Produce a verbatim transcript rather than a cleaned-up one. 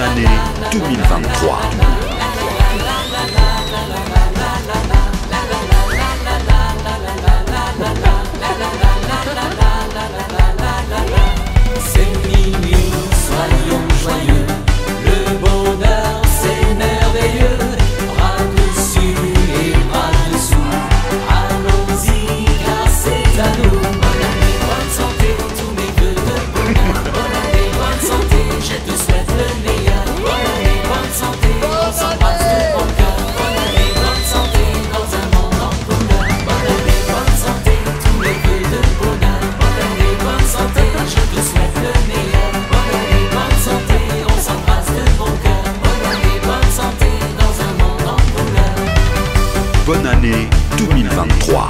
Année deux mille vingt-trois. C'est minuit, soyons joyeux. Le bonheur, c'est merveilleux. Bras dessus et bras dessous. Allons-y, car c'est à nous. Bonne année, bonne santé, tous mes vœux de bonheur. Bonne année, bonne santé, je te souhaite le meilleur. Bonne année, bonne santé, on s'embrasse de bon cœur. Bonne année, bonne santé, dans un monde en couleur. Bonne année, bonne santé, tous mes vœux de bonheur. Bonne année, bonne santé, je te souhaite le meilleur. Bonne année, bonne santé, on s'embrasse de bon cœur. Bonne année, bonne santé, dans un monde en couleur. Bonne année deux mille vingt-trois.